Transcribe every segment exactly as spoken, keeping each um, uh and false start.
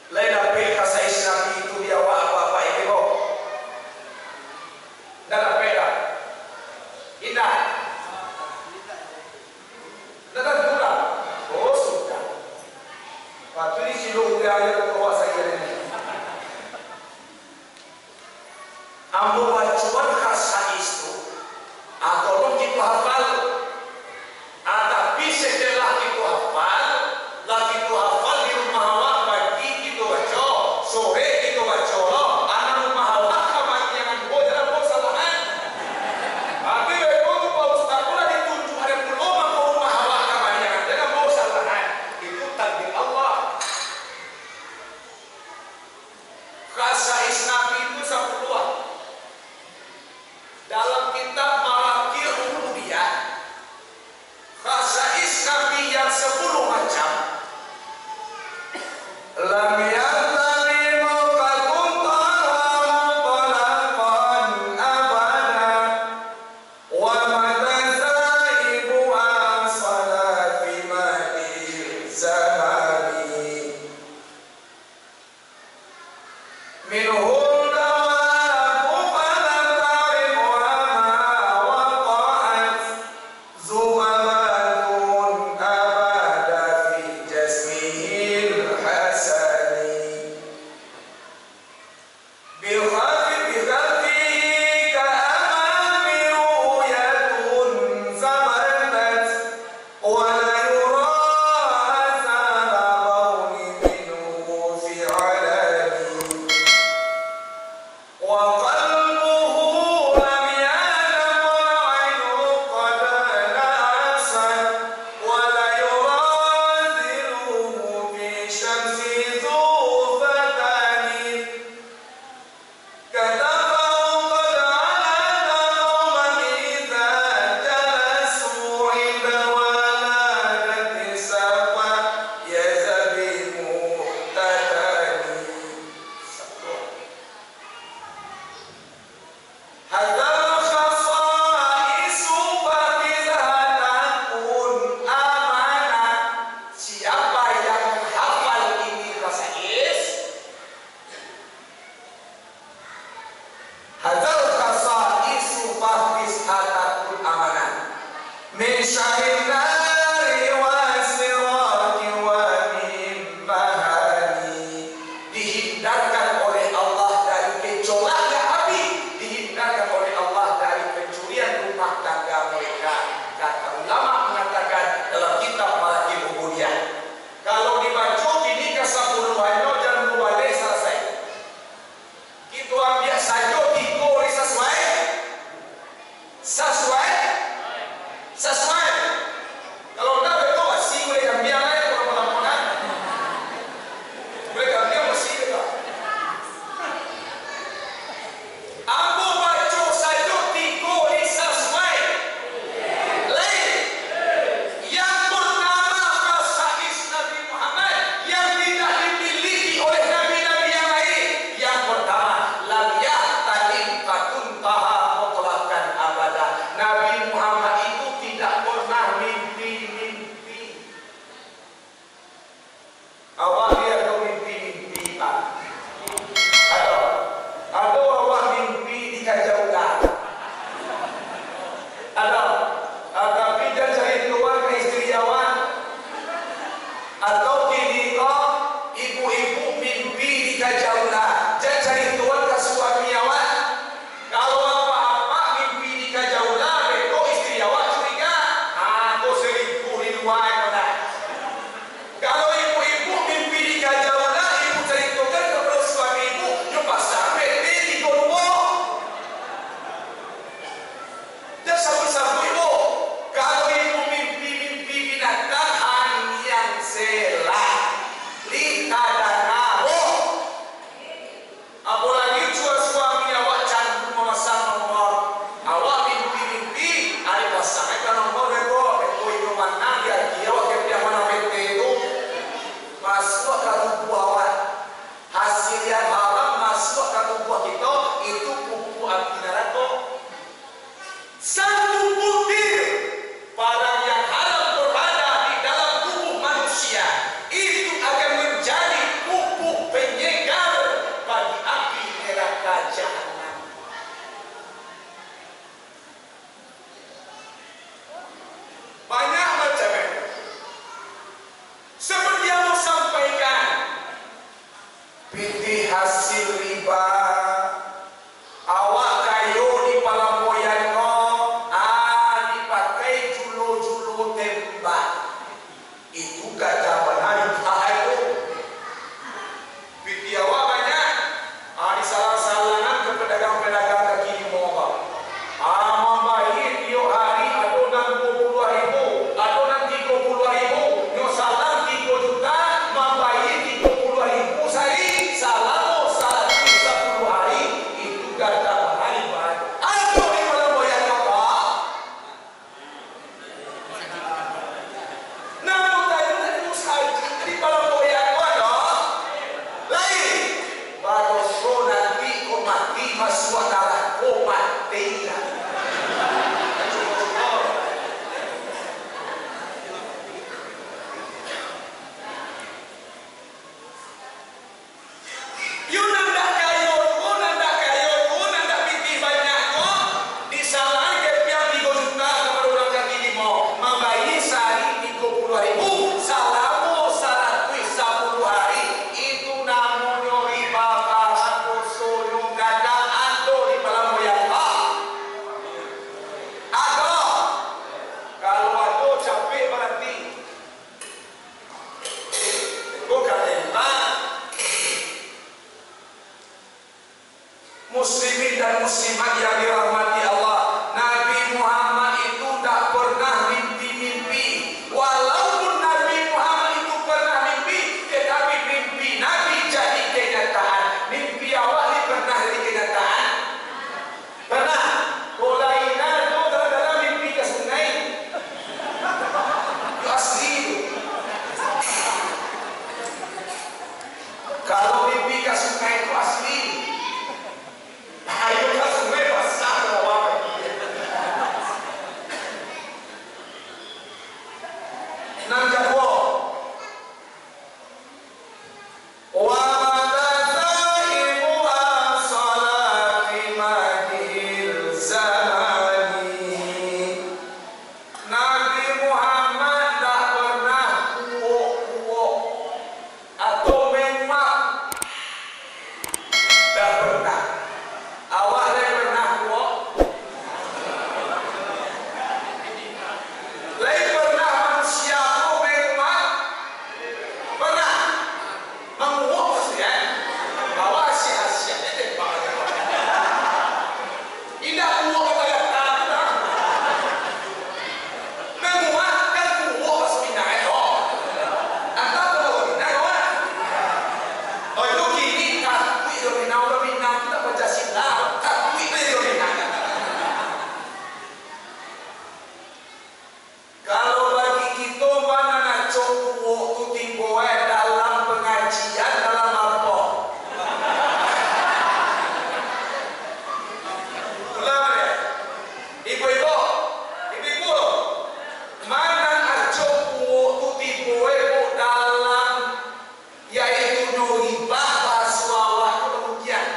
Lai dapek kasais Nabi itu di awak apak-apak itu, ko? Ndak dapek, dah? Indak? Ndak tantu, dah? Oh, sudah. Patuik ni cilok urang aja ka bawah saya ini. Ambo bacoan kasais tu, ah, tolong kito hafal. Ah, tapi setelah kito hafal, lah kito hafal di rumah awak, pagi kito baco, sore kito baco lo, anak rumah awak ka manggiangan ambo, jan ambo salahan. Tapi beko tu Pak Ustaz tu lah ditunjuk ado pulo mangko rumah awak ka manggiangan, jan ambo salahan. Itu takdir Allah. Khasais Nabi itu sapuluah. Dalam kitab Marakil Ubudiyah, khasais Nabi yang sapuluh macam. Lam yantami mauqatun taha mutlaqan abada, wa matazaibu an salati madil zamani. Minhum dawabu falam tarim wa ma waqa'at zubabatun abada fi jasmihil hasani. Bikhafi-, bikhafihi ka'amami ru'yatun famartat, wa la yura athara bauli minhu fi alani. Wa qalbuhu lam ya'lam wal ainu qad na'asat, wa la yura dhilluhu fi syamsi dhu fatani. Katafahu qad alata qauman idza jalasu inda waladati safa yazabi muhtadani. Hadzal khasaisu faqizah takun amanah. Siapa yang menghafal ini khasais, Hadzal khasaisu faqizah takun amanah. Min syarrin nari wa sirati wa min mahani. Dihindarkan oleh Allah dari gejolaknya api, dihindarkan oleh Allah dari pencurian rumah tangga mereka. Kata ulama mengatakan dalam kitab Marakil Ubudiyah, kalau dibaco kini ka sapuluahnyo, jan mubalek salasai. Kito ambiak sajo tigo ni sasuai. Sasuai? Sasuai. Kalau ndak, beko basi buliah kambiang lai, kalau malam-malam. Buliah kambiang basi beko. Ambo baco sajo tigo ni sasuai. Lai. Yang pertama, khasais Nabi Muhammad yang tidak dimiliki oleh nabi-nabi yang lain. Yang pertama, lam yahtalim fatuntaha mutlaqan abada. Nabi Muhammad itu tidak pernah mimpi-mimpi. Awak ni ado mimpi-mimpi, Pak? Ado? Ado awak mimpi dikaja ular? Ado? Ah, tapi jan caritoan ka istri awak. Atau kini ko, ibu-ibu mimpi dikaja ular, jan caritoan ka suami awak. Kalau apak-apak mimpi dikaja ular, beko istri awak curiga. Ah, ko selingkuh di lua ko nah. Kalau ibu-ibu mimpi dikaja ular, ibu caritokan kapado suami ibu, nyo pasang pete tigo duo. Jan sabuik-sabuik, Bu. Kalau ibu mimpi-mimpi binatang, aniang sela. Hasil riba, awak kayo di palamboyan ko, ah, dipakai julo-julo tembak. Itu gadang bana riba tu. Pitih awak banyak, ah, disalang-salangan ka padagang-padagang kaki limo, Bang. Ah, mambayia tiok hari ado nan duo puluah ribu, ado nan tigo puluah ribu, nyo salang tigo juta, mambayia tigo puluah ribu sari, salamo saratuih sapuluah hari, itu gadang bana riba. Ado di palamboyan ko, Bang? Namo tadi tadi musajik di palamboyan ko ado? Lain. Badoso nanti ko mati masuak narako, mati lah. Yo nan dak kayo tu, nan dak kayo tu, nan dak pitih banyak tu, disalangkan piang tigo juta kapado urang kaki limo, mambayia sari tigo puluah ribu, salamo saratuih sapuluah hari. Itu namonyo riba, Bang. Dosonyo gadang, ado di palamboyan ko. Ado. Kalau ado, capek baranti. Bukan tembak. Muslimin dan muslimat yang dirahmati Allah, Nabi Muhammad itu ndak pernah mimpi-mimpi. Walaupun Nabi Muhammad itu pernah mimpi, tetapi mimpi Nabi jadi kenyataan. Mimpi awak ni pernah jadi kenyataan? Pernah. Kalau Laina tu kadang-kadang mimpi ka sungai. Itu asli tu. Kalau mimpi ka sungai tu asli. Ayo ka sungai basah lawan. Nan kaduo, Wa madzahibuha salati madhil zamani. Nabi Muhammad ndak pernah kuok-kuok atau menguap. Ndak pernah. Awak lai pernah kuok? Lai pernah manusia ko menguap? Pernah. Manguok pasti, kan? Bawa asiak-asiak, eh, tembak aja. Indak kuok kata-kata, nah. Manguok kan kuok bahasa Minang, eh, oh. Antah kalau Minang, oh. Oh, itu kini takuik jo Minang, urang Minang tu tak Pancasila, takuik jo Minang. Kalau bagi kito, ma nan acok kuok tu tibo e dalam pangajian, dalam apo? Ulang baliak. Ibu-ibu, ibu-ibu, ma nan acok kuok tu tibo e, Bu, dalam Yaitu nyo ribah, bahaso awak tu bagunjiang.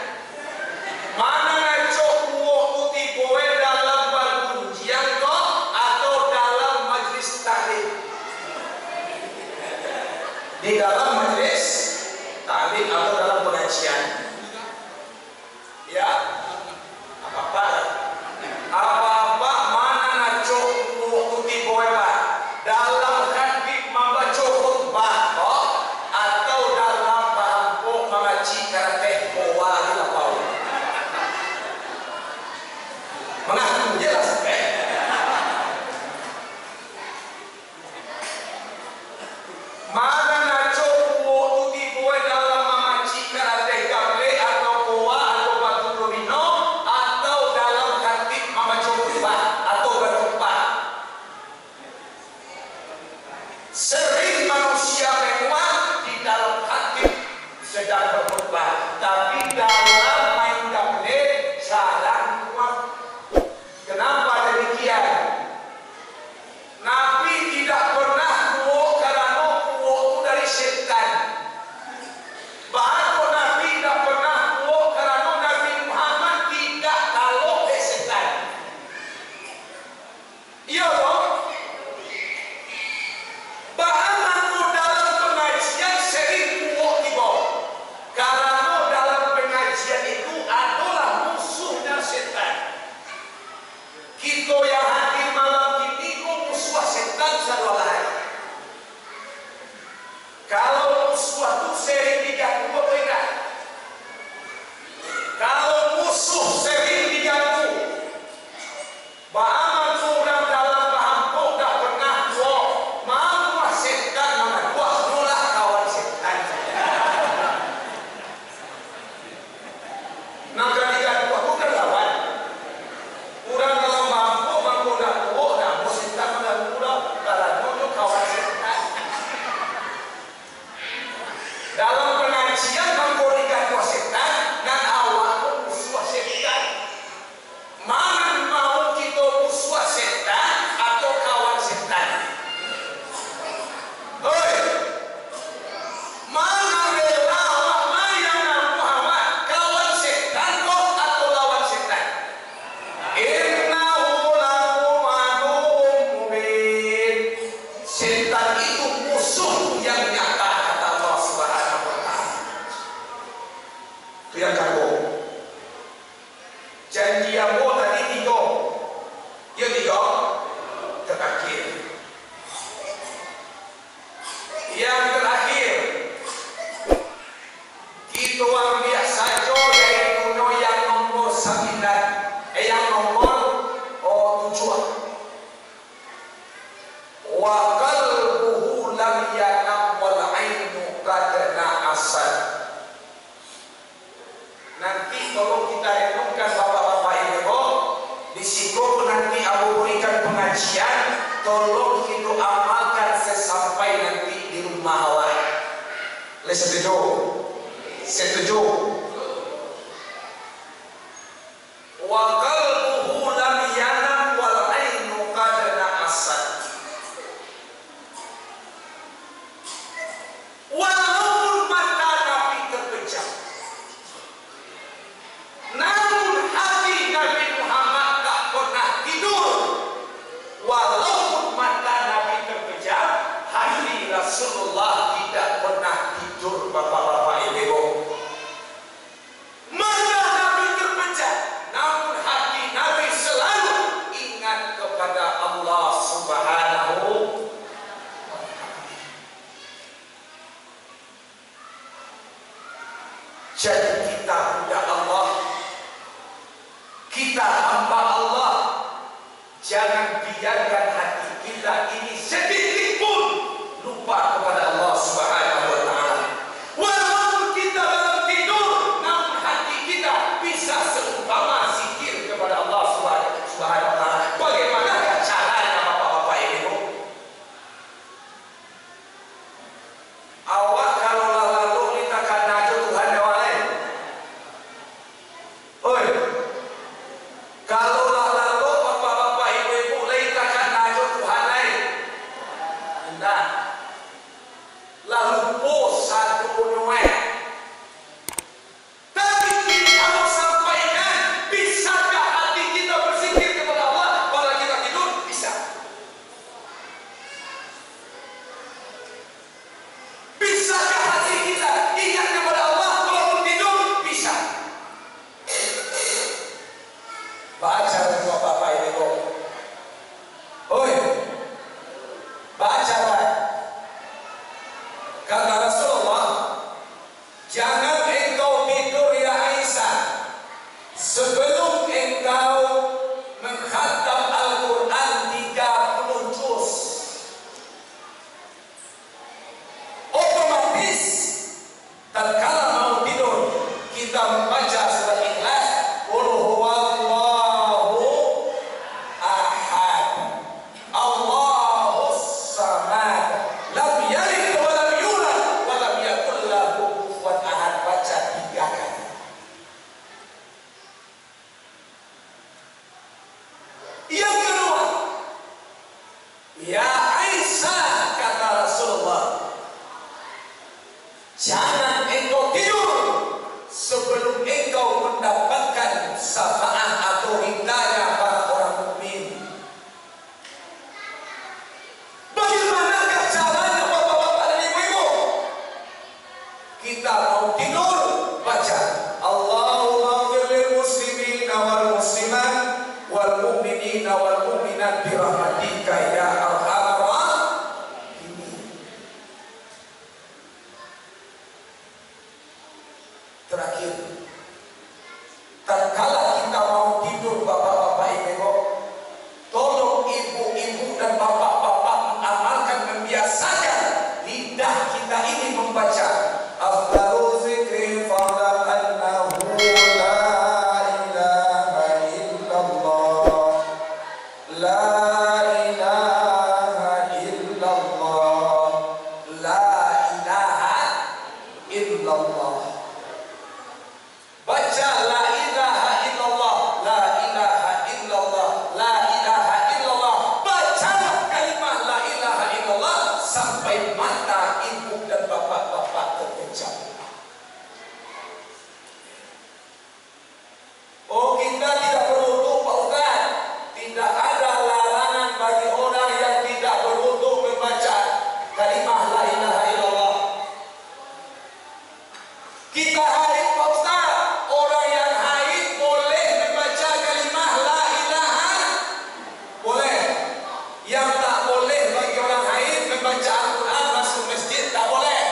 Ma nan acok kuok tu tibo e dalam bagunjiang ko, atau dalam majlis taklim? Di dalam majlis taklim atau dalam pangajian. Ya, apa-apa. Apa-apa, ma nan acok kuok tu tibo e, Pak? Dalam khatib mambaco khutbah, oh, atau dalam barampok mangaji karateh kowa di lapau? Mangaku je lah sampai. Ma nan acok kuok tu tibo e dalam mamacikan ateh gambia, sering diganggu atau indak? Kalau musuh sering diganggu, baa mangko urang dalam bahampuk dak pernah tuo, mamuah setan mangaduah, nyo lah kawan setan. Nan ka digaduah tu kan lawan. Urang dalam bahampuk mangko dak tuo, dak amuah setan mangganggu urang, karano nyo kawan setan. Dalam pangajian mangko digaduah setan, nan awak ko musuah setan. Mano mau kito musuah setan atau kawan setan? Oi, mano rela awak, ma nan namuah awak, kawan setan ko atau lawan setan? Innahu lakum aduwwum mubin. Setan itu musuh yang nyata, kata Allah Subhanahu wa Ta'ala. Itu yang kaduo. Janji ambo tadi tigo. Yo, tigo. Terakhir. Yang terakhir, kito ambiak sajo, yaitu nyo yang nomor sambilan, eh, yang nomor, oh, tujuah. Wa qalbuhu lam yanam wal ainu qad na'asat. Nanti tolong kita renungkan, bapak-bapak ibu, di siko pun nanti ambo berikan pengajian, tolong kito amalkan sesampai nanti di rumah awak. Lai setuju? Setuju? Wa qalbuhu lam yanam wal ainu qad na'asat. Walaupun mata Nabi terpejam, namun hati Nabi Muhammad tak pernah tidur. Walaupun mata Nabi terpejam, hati Rasulullah tidak pernah tidur, bapak-bapak, ibu-ibu. Mata Nabi terpejam, namun hati Nabi selalu ingat kepada Allah Subhanahu wa Ta'ala. Jadi, kita budak Allah, kita hamba Allah, jangan biarkan hati kita ini sedikit pun lupa kepada Allah Subhanahu wa Ta'ala. Walaupun kita dalam tidur, namun hati kita bisa seumpama zikir kepada Allah Subhanahu wa Ta'ala. Bagaimanakah caranya, bapak-bapak, ibu-ibu? Awak kalau lah lalok ni takana jo Tuhan, awak lai. Oi, kalau lah lalok, bapak-bapak, ibu-ibu, lai takana jo Tuhan lai. Indak. Lah lupo sadonyo, eh. Tapi kini ambo sampaikan, bisakah hati kita berzikir kepada Allah pada kita tidur? Bisa. Bisakah hati kita ingat kepada Allah walaupun tidur? Bisa. Baca bapak-bapak ini kok. Oi, baca, Pak. Kata Rasulullah, "Jangan engkau tidur, ya Aisyah, sebelum engkau menghatam Al-Quran tiga puluh juz." Otomatis, tatkala mau tidur, kita membaca surat Ikhlas, "Qul huwallahu ahad, Allahus samad, lam yalid wa lam yulad, wa lam yakul lahu kufuwan ahad." Baca tiga kali. Yang kedua, "Ya Aisyah," kata Rasulullah, "jangan engkau tidur sebelum engkau mendapatkan syafaat atau ridanya para orang mukmin." Bagaimanakah caranya, bapak-bapak dan ibu-ibu? Kita mau tidur, baca, "Allahumma ighfir lil muslimina wal muslimat, wal mu'minina wal mu'minat, bi rahmatika ya arhamar rahimin." Terakhir, tatkala kita mau tidur, bapak-bapak, ibu-ibu, tolong ibu-ibu dan bapak-bapak mengamalkan, membiasakan lidah kita ini membaca, "Afdalu zikri fadakannahum la ilaha illallah, la ilaha illallah, la ilaha illallah." Baca la ilaha illallah, la ilaha illallah, la ilaha illallah. Bacalah kalimah la ilaha illallah sampai mata ibu dan bapak-bapak terpejam. Oh, kita tidak berwudu, Pak Ustaz. Tidak ada larangan bagi orang yang tidak berwudu membaca kalimah la ilaha illallah. Kita haid, Pak Ustaz. Orang yang haid boleh membaca kalimah la ilaha? Boleh. Yang tak boleh bagi orang haid membaca Al-Quran masuk masjid, tak boleh.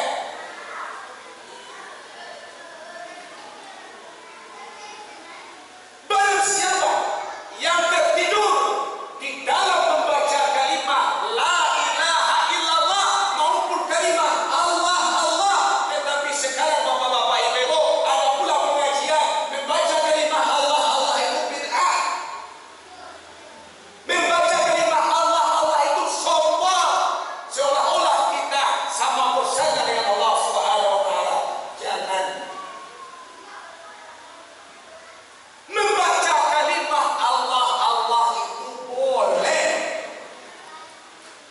Barang siapa yang tertidur di dalam membaca kalimah la ilaha illallah maupun kalimah Allah, Allah, tetapi sekarang, bapak-bapak, ibu-ibu, ada pula pengajian membaca kalimah Allah, Allah itu bid'ah. Membaca kalimah Allah, Allah itu sombong, seolah-olah kita sama posisinya dengan Allah Subhanahu wa Ta'ala. Jangan. Membaca kalimah Allah, Allah itu boleh.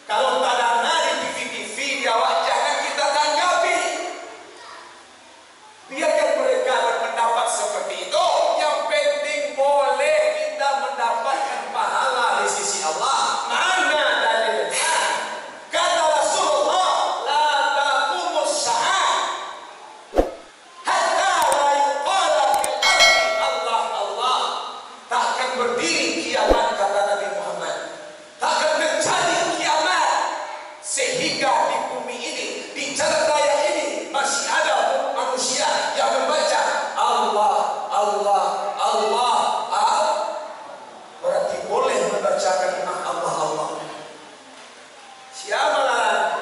Kalau tadanga di T V, T V di awak, jangan kita tanggapi. Biarkan mereka berpendapat seperti itu. Yang penting boleh kita mendapatkan pahala di sisi Allah. Mana dalilnya? Kata Rasulullah, "La taqumus sa'ah hatta la yuqala fil ardi Allah, Allah." Takkan berdiri kiamat, kata Nabi Muhammad. Takkan terjadi kiamat sehingga di bumi ini, di jalan raya ini, masih ada manusia yang membaca Allah, Allah, Allah, Allah. Berarti boleh membaca kalimah Allah, Allah. Siapa larang?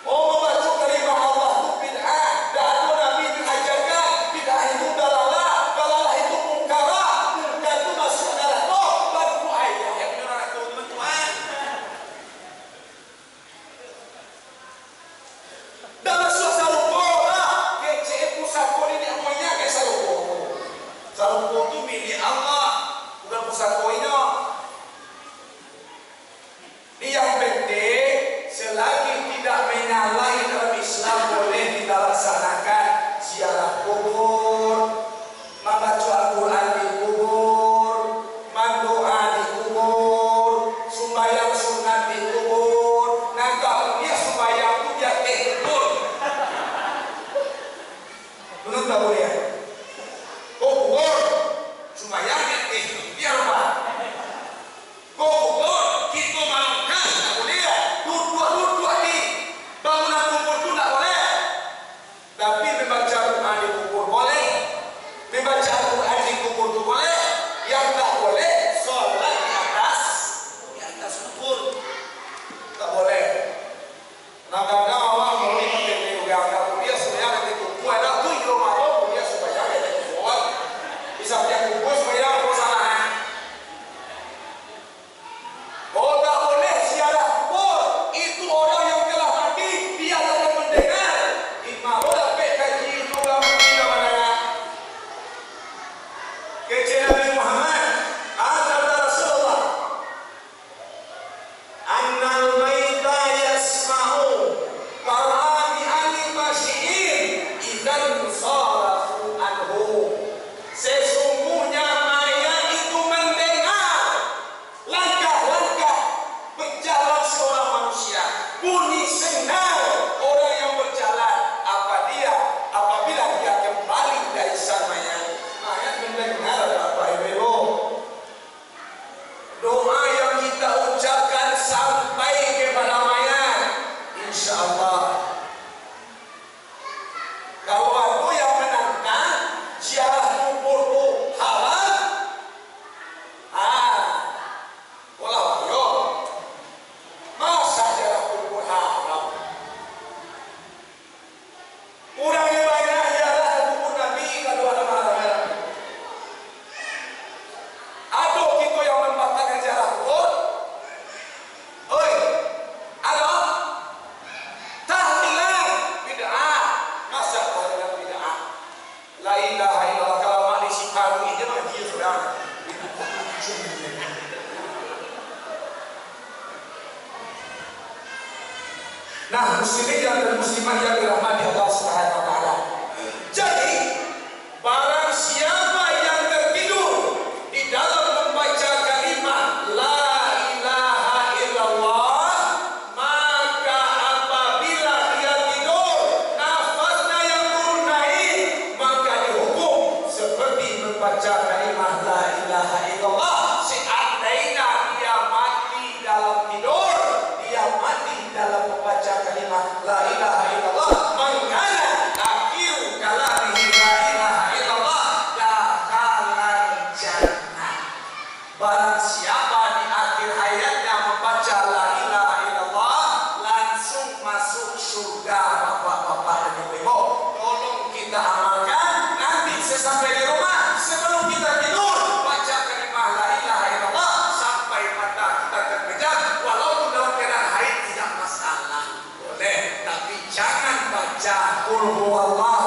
Oh, mambaco kalimah Allah tu bid'ah. Dak ado Nabi mangajakan. Bid'ah itu dalalah. Dalalah itu mungkarah. Mungkar tu masuak narako. Baru ayah yang narako tu, Tuhan. Dak masuak sarugo lah. Kecek pusako niniak moyang, eh, sarugo. Sarugo tu milik Allah, bukan pusako inyo. Yang penting, selagi tidak menyalahi dalam Islam, boleh kita laksanakan ziarah kubur, mambaco Al-Quran di kubur, mandoa di kubur, sumbayang sunat di kubur. Nan ka buliah sumbayang tu di ateh kubur. Betul tak buliah? Kok kubur, sumbayang di ateh, biar apa? Kok kubur, kito malangkah tak buliah, duduak-duduak di bangunan kubur tu tak boleh. Tapi membaca doa di kubur boleh. Membaca Al-Quran di kubur tu boleh. Yang tak boleh, sholat di atas, di atas kubur. Tak boleh. Nah, kadang awak mulai pakai juga, agak kuliah sebenarnya nanti kubur, ada tu, iyo malam kuliah supaya ada kubur. Bisa tiap kubur supaya apa salah. Oh, tak boleh ziarah kubur. Itu orang yang telah mati, dia tak akan mendengar. Imam, oh, dapek kaji itu, ulama kita mana? Kecil Nabi Muhammad, asal Rasulullah. Annal maita yasma'u qara'ati ahli masyi'in idan sarafu anhu. Sesungguhnya mayat itu mendengar langkah-langkah berjalan seorang manusia, bunyi sendal orang yang berjalan, apa dia, apabila dia kembali dari sang mayat. Mayat mendengar, Bapak Ibu. Doa yang kita ucapkan sampai kepada mayat, insya Allah. Muslimin dan muslimat yang dirahmati Allah Subhanahu wa Ta'ala. Jadi, barang siapa yang tertidur di dalam membaca kalimah la ilaha illallah, maka apabila dia tidur, nafasnya yang turun naik, maka dihukum seperti membaca kalimah la ilaha illallah. Seandainya dia mati dalam tidur, dia mati dalam membaca kalimah la ilaha illallah, mangkana akhiru kalamihi la ilaha illallah, dakhalal jannah. Barang siapa di akhir hayatnya membaca la ilaha illallah, langsung masuk surga, bapak-bapak dan ibu-ibu. Tolong kita amalkan, nanti sesampai di rumah, sebelum kita tidur, baca kalimah la ilaha illallah sampai mata kita terpejam, walaupun dalam keadaan haid tidak masalah. Boleh, tapi jangan baca Qul huwallah